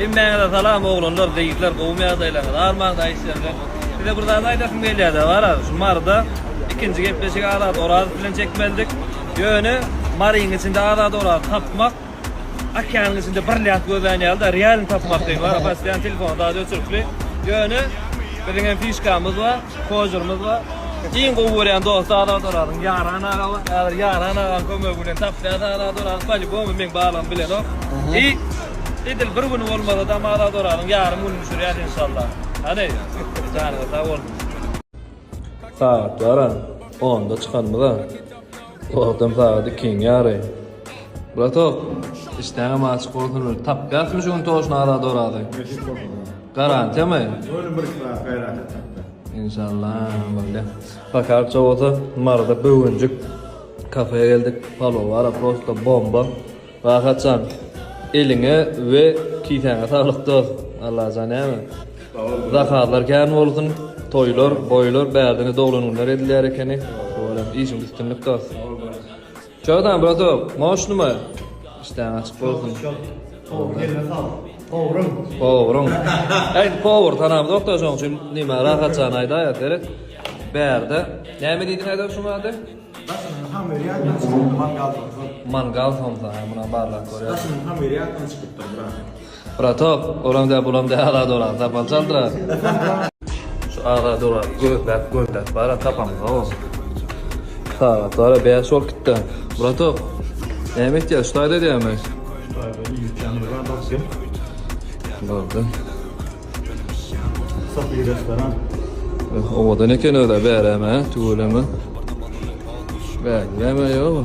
Hemmäňize salam oglanlar, gyzlar, gowumy ýagdaýlaryňyz? Armaňda işler bilen. Size bir zat aýdasym gelýär-de, bar-a, şu Maryda ikinji gepleşigi Azat Orazow bilen çekmelidik. Ýöne Maryň içinde Azat Orazowy tapmak okeanyň içinde brilliant gözlän ýaly-da, realny tapmak kyn. Bar-a, postoýan telefon zat öçüripli. Ýöne biziň hem fişkamyz bar. Kojurymyz bar. Iň gowy görýän dosty Azat Orazyň Ýaran aga bar. Häzir Ýaran agaň kömegi bilen tapýas Azat Orazy. Poliboma meň barlygymy bilenok. I edil bir güni bolmasa-da Azat Orazyň ýarym gününi düşürýäs enşalla. Hany, janyňyz sag bolsun. Sagat bar-a, onda çykanymyz-a. Wagtam sagat ikiň ýary. Bratok, işdäňem açyk bolsun bir. Tapýasmy şu gün toşny Azat Orazy? Nesip bolsa. Garantiýamy? Göni bir iki sagat gaýrat et tapýas. Inşallah bolýa. Pakarça bolsa Maryda Böwenjik kafeýe geldik. Palow bar-a prosto bomba. Rahatjan eliňe we kisäňe saglyk dost. Allajan näme? Zakazlar kän bolsun. Toýlar, boýlar bärdene doglan günler edilýär ekeni. Şolam işiň üstünlik dost. Çogdan bratok, moşnymy? Işdäň açyk bolsun. Eline saglyk. Powruň. Powruň. Äý, powur tanamzok-da şoň üçin nime Rahatjan aýdaýar seret. Bärde näme diýdiň aýdaý şuň ady? Daşynyň hamyry ýatdan çykypdyr mangal somsa. Mangal somsa, ha munam barlap görýäs. Daşynyň hamyry ýatdan çykypdyr brat. Bratok, olam däl bulam däl Azat Oraz tapmaly çaldyra. Şu Azat Oraz gözläp gözläp bara tapamzok. Sagat bara 5 bolup gitdi. Bratok, näme etýäs şu taýda edýämi? Şu taýda iýip içýänimiz bar dostum. Boldy. Safi restoran. Owadan eken öyle bäreme, tüweleme. Bäreme ýok.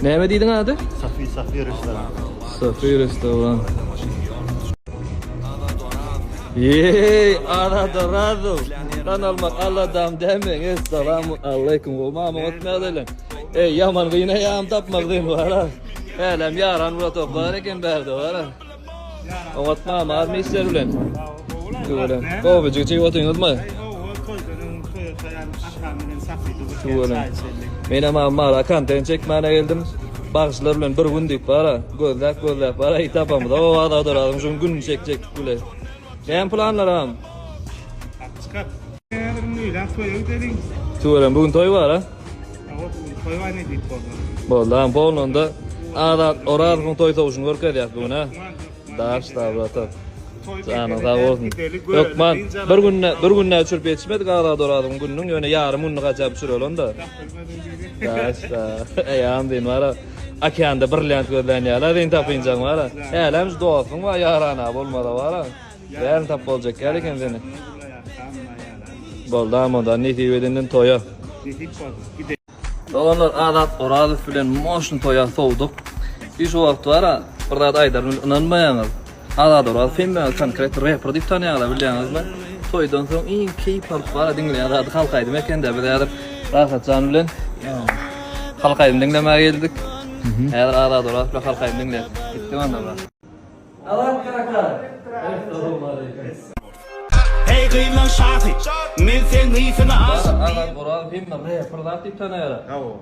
Näme diýdiň ady? Safi Safi restoran. Safi restoran. Ýeý, Azat Orazow. Tanalmak Alladan dämeň. Essalamu aleýkum. Gowy mama otmaýadylar. Eý, ýaman gynaýam tapmak dyn bara. Hälem ýaran bratok bar eken bärde bara. Oňat mama army işler bilen. Tüweleme. Gowy jigçi otyňyzmy? Tüweleme. Menem abi mara kontent çekmäne geldim. Bagşylar bilen bir gün diýip bara gözläp gözläp bara hiç tapamyz. O wada duradyň şuň gününi çekjekdik bile. Näme planlar am? Çykat. Toýa gideliň. Tüweleme bu gün toý bar ha? Toý bar ne diýip boldy. Boldy am bolanda Azat Orazowyň toý sowuşyny görkezýäs bu gün ha. Daş da brata. Janyň sag bolsun. Hökman bir günde bir günde uçuryp ýetişmedik Azat Orazowyň gününiň ýöne ýarym gününi gaçap uçuraly onda. Daş da. Eýam diýin bara. Okeanda brilliant gözlän ýaly sen tapynjaň bara. Hälem şu dostuň bar ýarana bolmasa bara. Bärini tap boljak ýaly eken seni. Boldy onda nesip edenden toýa. Nesip bolsun. Gidelim. Doganlar Azat Orazow bilen moşny toýa sowduk. Bir şu wagt bara bir zat aýdaryn ynanmaýaňyz. Azat Orazow hemmäňiz konkret reper diýip tanýaňyz bilýäňizmi? Toýdan soň iň keýp alyp bara diňleýän zady halk aýdymy ekende biz häzir Rahatjan bilen halk aýdym diňlemäge geldik. Häzir Azat Orazow bilen halk aýdym diňleýäs. Gitdik onda brat. Azat kaka. Essalamualeýkum. Hey gyzlaň şasy, men seň ysyna aşyk. Azat Oraz hemme reper zat diýip tanaýar.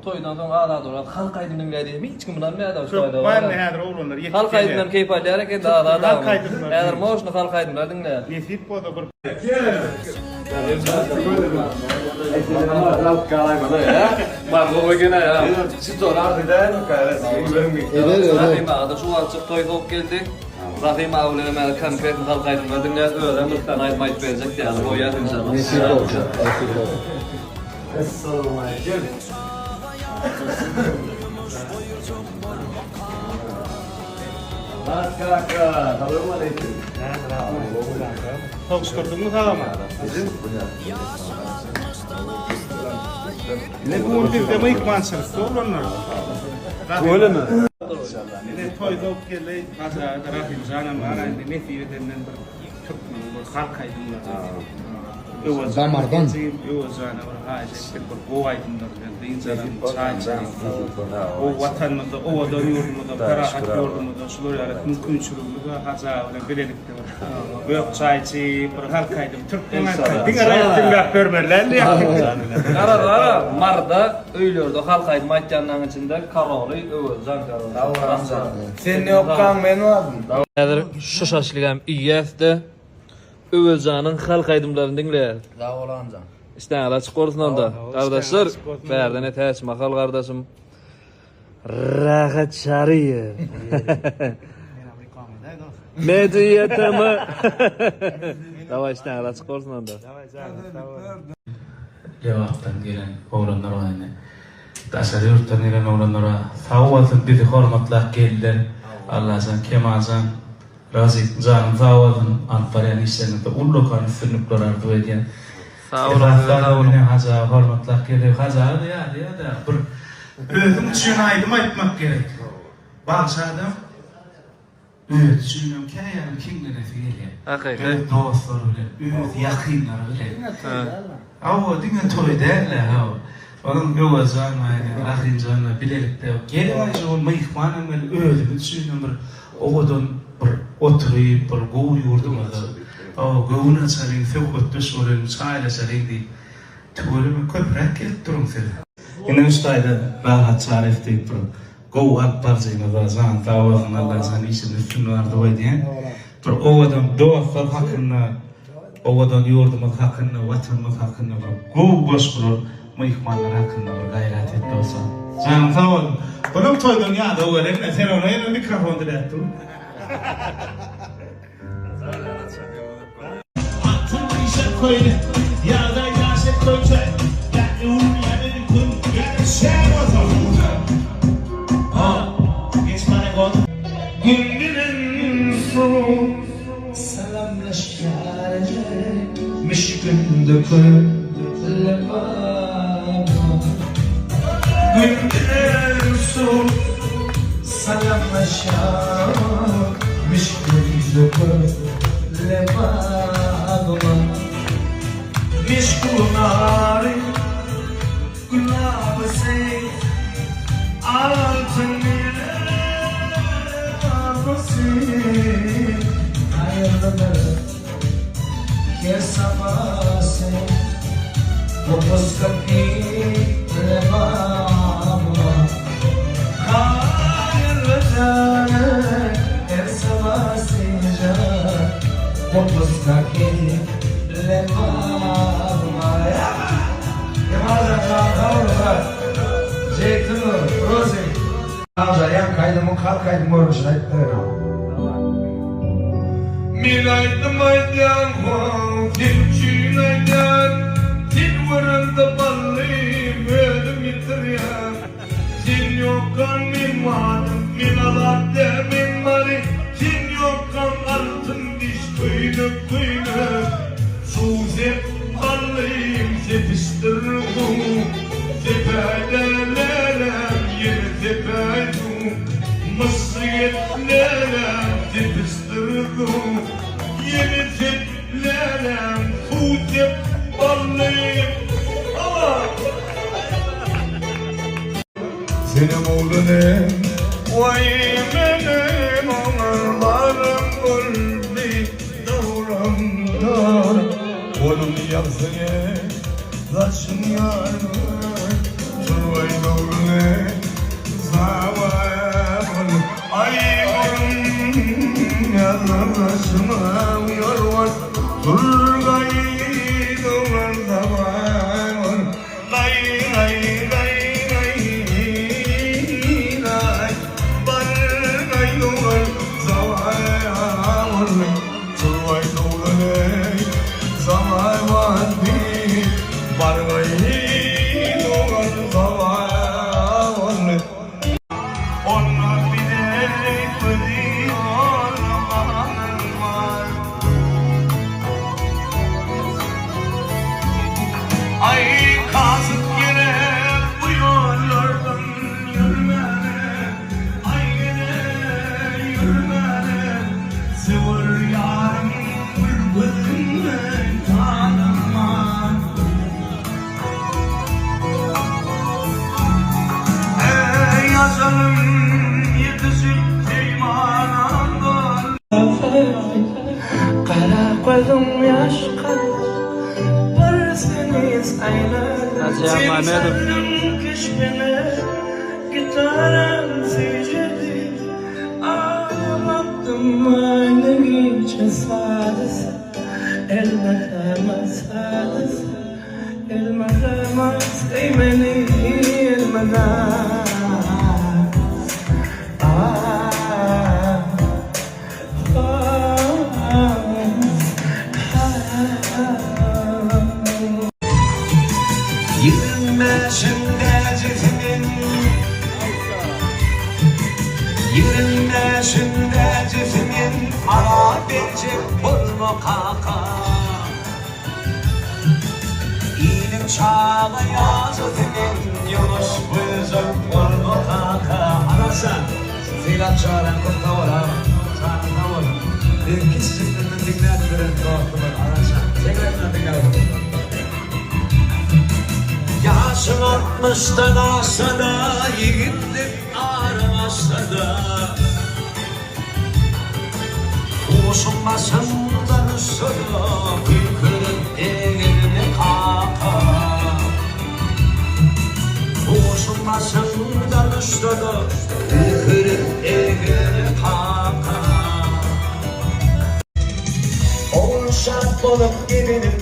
Toýdan soň Azat Oraz halk aýdym diňleýär diýip hiç kim ynanmaýar şu toýda. Hökman häzir oglanlar ýetip Halk aýdymdan keýp alýar eken Azat Halk aýdymlar. Häzir moşny halk aýdymlar diňleýär. Nesip bolsa bir Rahym aga-da şu wagtjyk toý sowup geldi. Rahym aga bilen hem häzir konkretny halk aýdymlar diňläris. Özem bir sany aýdym aýdyp berjek ýaly goýýas inşallah. Nesip bolsa, nesip bolsa. Essalamualeýkum. Azat kaka, salowmaleýkim. Towşdurdyňmy sagama? Ne bu gün bizde myhmançylykda oglanlar. Tüweleme. Ine toý sowup geldi. Hajy Rahymjanam bar indi nesip edenden bir türkmeniň bir halk aýdymlary. Öwezjan Öwezjana bir haýyş etsek bir gowy aýdymlar bilen dynç alyň, çaý içeliň. Gowy watanymyzda, owadan ýurdumyzda, parahat ýurdumyzda şular ýaly mümkinçiligimiz bar Hajy aga bilen bilelikde bir gök çaý içip, bir halk aýdym, türkmen halk aýdym. Diňe raýat diňläp görmeli däldi ýa. Garaz gara Maryda öýlerde halk aýdym aýtýanlaryň içinde karoly Öwezjan karoly. Sag bol Ramjan. Sen ýokkaň men bardym. Häzir şu şaşlygam iýýäs-de Öwezjanyň halk aýdymlaryny diňleýäris. Sag bol Ramjan. Işdäňiz açyk bolsun onda. Gardaşlar, bärden Täç Mahal gardaşym Rahat Çaryýew. Mediýetimi. Daway işdäňiz açyk bolsun onda. Lebapdan gelen oglanlar bar indi. Daşary ýurtdan gelen oglanlara sag bolsun bizi hormatlap geldiler. Allajan Kemaljan Razyk janyň sag bolsun alyp barýan işleriňizde ullakan üstünlikler arzuw edýän. Sag boluň size sag boluň. Hajy aga hormatlap geldi. Hajy aga ýa ýa-da bir özüň üçin aýdym aýtmak gerek. Bagşy adam Özi üçinem käýarym hiňlenesi gelýär. Hakyky. Öz dostlary bilen, öz ýakynlary bilen. Hawa, diňe toý däl-de, hawa. Onuň Öwezjan aýdy, Rahymjan bilen bilelikde geliň şu gün myhman hem geldi, özümiz üçinem bir owadan bir oturyp, bir gowy ýurdumyzda, hawa, göwün açalyň, söhbetdeş bolalyň, çaýlaşalyň diýip, tüweleme köpräk gelip duruň siz. Ine şu taýda Rahat Çaryýew diýip bir Gowy alyp baryjymyz bar jany sag bolsun Allajan işinde üstünlik arzuw edýän. Bir owadan dostlar hakynda owadan ýurdumyz hakynda watanymyz hakynda bir gowy goşgular myhmanlar hakynda bir gaýrat et dostlar. Janyň sag bolsun. Bulam toýdan ýadaw gelenle sen ona ýene mikrofon diläp dur. Altyn işek köýnek, ýa-da ýaşyl köýçe, Ýa öwrülýär gün, ýa-da şäher bolsa. Ha, geç bana gol. Gün bilen suw salamlaşýar, Müşkünde köle baba. Gün bilen suw salamlaşýar, Müşkünde köle baba. Müşkünary gülaby sen, Altyn bile sen, Aýrylyp Her saba sen Otuz-kyrk ýyl baba Haýyrly jany Her saba sen jan Otuz-kyrk ýyl baba Kemaljan janyň sag bolsun brat. Jeýtun Rozy. Hamza ýaňky aýdymyň halk aýdym görnüşini aýdyp berenok. Men aýdym aýdýan how sen üçin aýdýan Sen göremde ballym özüm ýitirýän Sen ýokkaň men barym men azat däl men bary Sen ýokkaň altyn diş köýnek köýnek Suw sep ballym sepişdir suw Sepäýdä läläm ýene sepäý suw Myşşyk et läläm sepişdir suw Ýene sep läläm suw sep ballym Hawa. Senem oglunym Waý menem oňarlarym boldy döwranlar Golum ýaksyn saçym ýarmay Turbaý döwrüne zawan Aý golum ýazmaşyma ýorgan Turbaý döwran zawan Gaý gaý gaý gaý gaý Bar gaý dogan zawan Turbaý dogan eý zawan Bar gaý dogan zawan Onda bize gözi ýollaman bar. Gözüň ýaşka bir seni saýladym. Hajy Mämmedow. Keşbine gitaram süýjedi. Ağlattım aynı gije sadece. Elmedama sadece. Elmedama söý meni elmedama. Ah. Ýigrimmäşiň däjesi men Ýigrimmäşiň däjesi men Ara berjek bolma kaka Iliň çaga ýazasy men Ýonaş goýjak bolma kaka Anajan Sylap çaran köp sag bol agam Janyň sag bolsun Biziň kiçijikliginden diňläp ýören dostumyz Anajan Seň aýdymlaryňy diňläp oturdyk. Ýaşyň altmyşdan aşsa-da, ýigitlik aryň aşsa-da, Huşuň başyňdan uçsa-da, küýkürip egilme kaka. Huşuň başyňdan uçsa-da, küýkürip egilme kaka. Ogul şat bolup gezenim,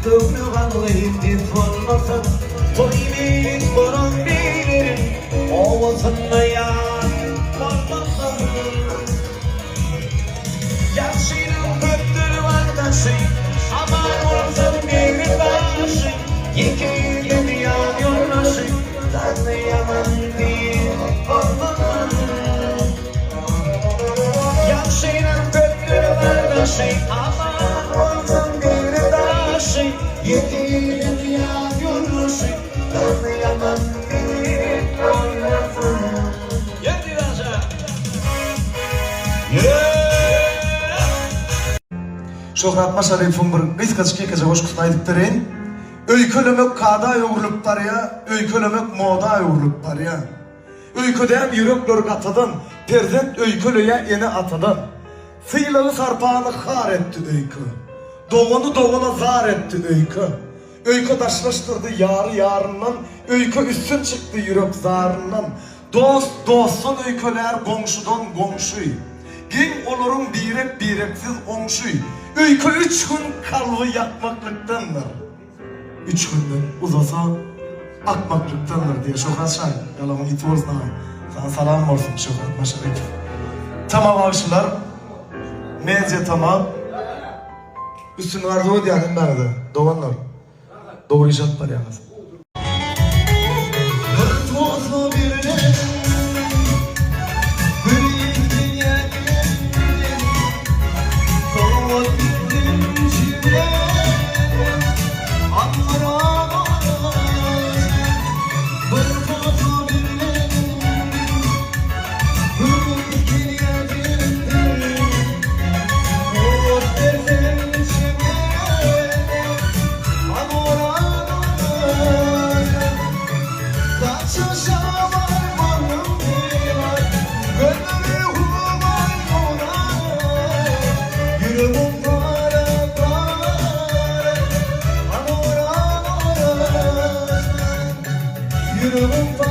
Göwni gamgyn pes bolmasyn, Toý beýik bolan beýleriň, Obasynda ýat bolmasyn. Ýagşynyň köpdür gardaşy, Aman bolsun begli başy, Ýeke ýigit ýan ýoldaşy, Zanny ýaman diýip bolmasyn. Ýagşynyň köpdür gardaşy, Aman bolsun begli daşy, Ýeke ýigit ýan ýoldaşy, Zanny ýaman diýip bolmasyn. Ýer diýýänçä. Şöhrat Maşarypowyň bir gysgajyk ýekeje goşgusyny aýdyp bereýin. Öýkelemek kada öwrülip barýa, Öýkelemek moda öwrülip barýa. Öýkedäm ýürekler gatadan, Perzent öýkeleýä ene-atadan. Sylagy sarpany har etdi öýke. Dogany dogana zar etdi öýke. Öýke daşlaşdyrdy ýary ýaryndan, Öýke üstün çykdy ýürek zaryndan. Dost dostdan öýkelär, goňşudan goňşy. Geň olaryň birek-bireksiz oňşy. Öýke üç gün kalby ýakmaklykdandyr. Üç günden uzasa akmaklykdandyr diýýär Şöhrat şaýy. Galamyň ýiti bolsun agam. Saňa salam bolsun Şöhrat Maşarypow. Tama bagşylar Media Tama üstünlik arzuw edýän hemmäňize doganlar. Dogry iş alyp barýaňyz. Bir posa berlen bir dünýä geldim Sowat gitdim şire Anlara Bir posa berlen bir dünýä geldim Sowat berlen şire Ýüregim.